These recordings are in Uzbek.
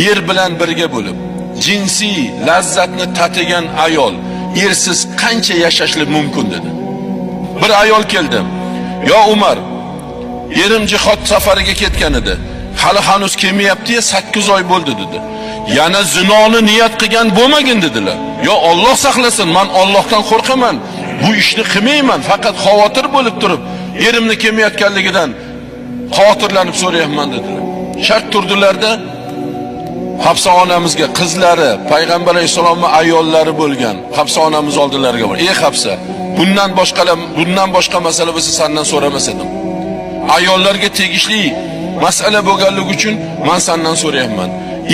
Er bilan birga bo'lib, jinsiy lazzatni tatigan ayol ersiz qancha yashashi mumkin, dedi. Bir ayol keldi. "Yo Umar, erim jihod safariga ketgan edi. Hali hanuz kelmayapti, 8 oy bo'ldi", dedi. "Yana zinoni niyat qilgan bo'lmagin", dedilar. "Yo Alloh saqlasin, men Allohdan qo'rqaman. Bu ishni qilmayman, faqat xavotir bo'lib turib, erimni kelmayotganligidan xavotirlanib so'rayapman", dedilar. Shart turdilarda Hafsa onamizga, qizlari, payg'ambar alayhissalomning ayollari bo'lgan Hafsa onamiz oldilariga bor. "Ey Hafsa, bundan boshqa masala bo'lsa, sendan so'ramas edim. Ayollarga tegishli masala bo'lganligi uchun men sendan so'rayapman.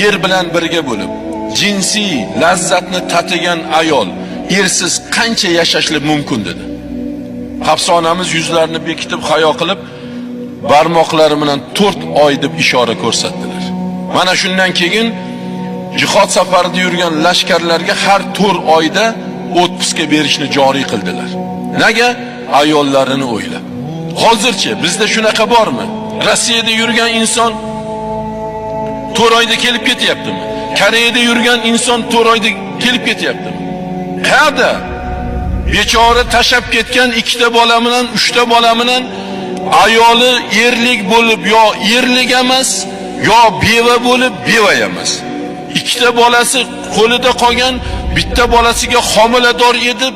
Er bilan birga bo'lib, jinsiy lazzatni tatigan ayol ersiz qancha yashashi mumkin?" dedi. Hafsa onamiz yuzlarini bekitib, hayo qilib, barmoqlari bilan 4 oy deb ishora ko'rsatdilar. Mana shundan keyin jihod safarida yurgan lashkarlarga har 4 oyda отпуска berishni joriy qildilar. Nega? Ayollarini o'ylab. Hozirchi bizda shunaqa bormi? Rossiyada yurgan inson 4 oyda kelib ketyaptimi? Koreyada yurgan inson 4 oyda kelib ketyaptimi? Qayerda? Bechora tashab ketgan ikkita bola bilan, uchta bola bilan ayoli erlik bo'lib, yo erlik emas, yo beva bo'lib, beva emas. Ikkita bolasi qo'lida qolgan, bitta bolasiga homilador edi.